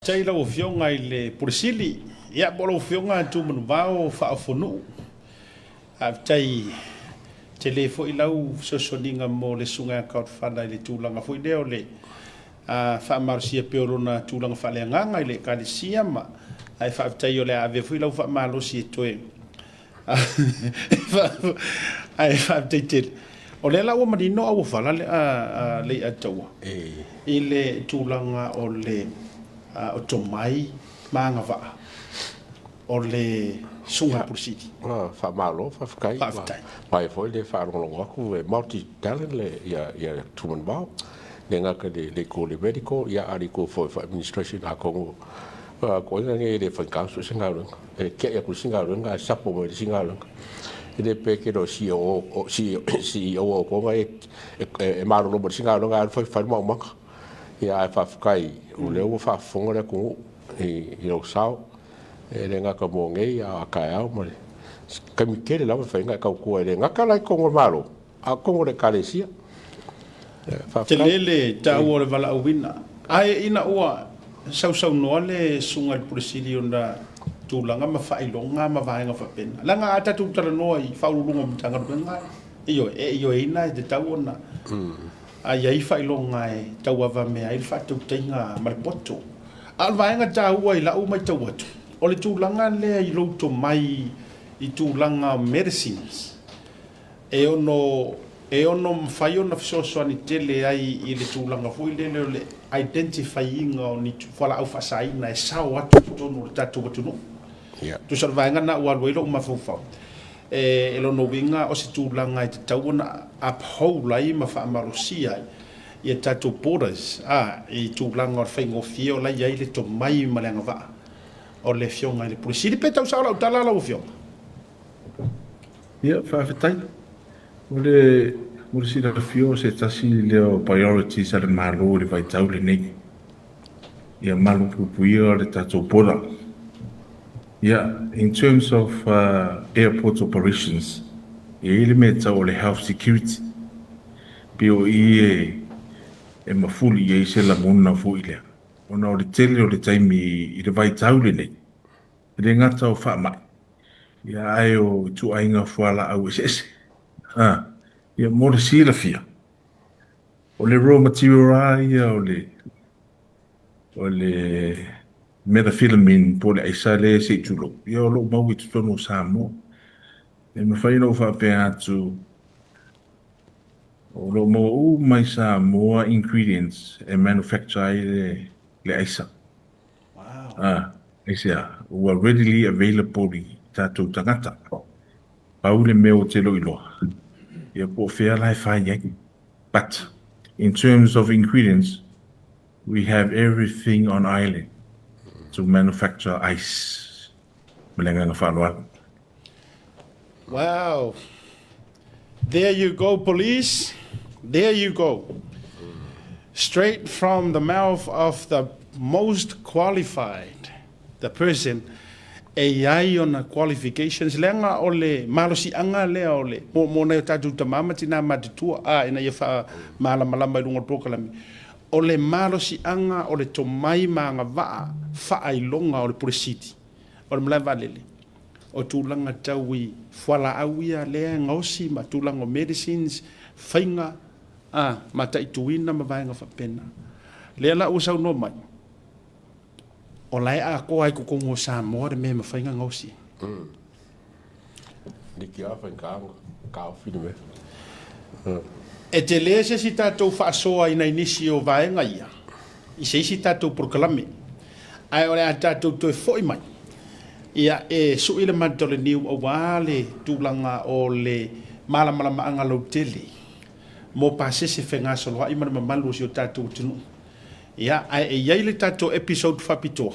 Faafetai i lau Afioga i le Pule Sili, ia po o lau Afioga Tumanuvao Faaofonuu. Faafetai tele foi lau fesoasoaniga mo le Susuga ia Godfather i le tulaga foi lea o le faamalosia pea o lona tulaga faaleagaga i le Ekalesia ma ae faafetai o le a ave foi lau faamalosi e toe ae faafetai tele. O lea la ua manino auofala le Leiataua i le tulaga o le o tomai ma agavaa o le Susuga i le Pule Sili. Faamalo, faafetai. Faafetai. Mai foi le faalogologo atu e multi talent le ia Tumanuvao. Le gata le itu o le medical, ia a le itu foi administration atonu koiga nei e le faigata so se galuega. E tiai atu le isi galuega ae sapo mai le isi galuega. E le pe te le o CEO CEO o outou e malolo ma le isi galuega ae alu fai fai le maumaga. Ia ae faafetai o lea ua faafofoga le atunuu i lou sao. E le gata mo nei a o taeao ma le taimi tele lava e fai ai ona e tautua e le gata la i totonu o le Malo a o totonu o le Ekalesia. Faafetai. Tele le taua o le valaauina. Ae ina ua sausaunoa le Susuga i le Pule Sili i ona tulaga ma faailoga ma vaega faapena, leaga a tatou talanoa i Faauluuluga o Matagaluega, ioe, e ioeina e tatau ona i ai faailoga e tauavamea ai le faatautaiga ma le poto. A o le vaega taua i lau matau atu, o le tulaga lea i lou tomai i tulaga o medicines, e ono e ono mafai ona fesoasoani tele ai i le tulaga foi lele o le identify ina o ni fualaau faasaina e sao atu i totonu o le tatou atunuu. Tusa o le vaega lena ua alu ai lou mafaufau. E lona uiga o se tulaga e tatau ona uphold ai ma faamalosia ai ia tatou borders a i tulaga o le faigofie o la e i ai le tomai ma le agavaa o le Afioga i le Pule Sili. Pe tau sao lau tala lau Afioga? Ia, faafetai. Mo le, mo le silafia o se tasi lea o priorities a le Malo i le vaitau lenei, ia malupuipuia le tatou border. Ia, in terms of airport operations, e i ai le mea e tau o le health security, pei o i e mafuli i ai se lagona foi lea, ona o le tele o le taimi i le vaitau lenei, e le gata o faamai, ia ae o ituaiga fualaau eseese. A, ia mo le silafia, o le raw material lava ia o le o le methamphetamine po o le aisa lea se i tulou, ia o lo o maua i totonu o Samoa. E mafai ona ou faapea atu, o lo o maua uma i Samoa ingredients e manufacture ai le aisa. Wow. Aisea, ua readily available i tatou tagata. Pau le mea ou te le o iloa, ia po o fea la e fai ai. But in terms of ingredients, we have everything on island to manufacture ice. Ma le agaga faaaloalo. Wow. There you go, police. There you go. Straight from the mouth of the most qualified, the person e i ai ona qualifications, leaga o le malosiaga lea o le mo, mo nai o tatou tama ma tinā matutua, a ina ia faamalamalama i luga o le polokalame, o le malosiaga o le tomai ma agavaa faailoga o le Pule Sili o le malae vaalele, o tulaga tau i fualaau ia lea e gaosi ma tulaga o medicines, faiga a mataituina ma vaega faapena. Lea la ua saunoa mai, o la e atoa i totonu o Samoa le mea e mafai ona gaosi ai. Liki lava faigata ona taofi le mea. E tele se isi tatou faasoa i nai nisi o vaega ia i se isi tatou polokalame, ae o le a tatou toe foi mai ia e sui le mata o le niu aua le tulaga o le malamalamaaga lautele mo pasese fegasoloai ma le mamalu o si o tatou atunuu. Ia, ae e i ai le tatou episode faapitoa.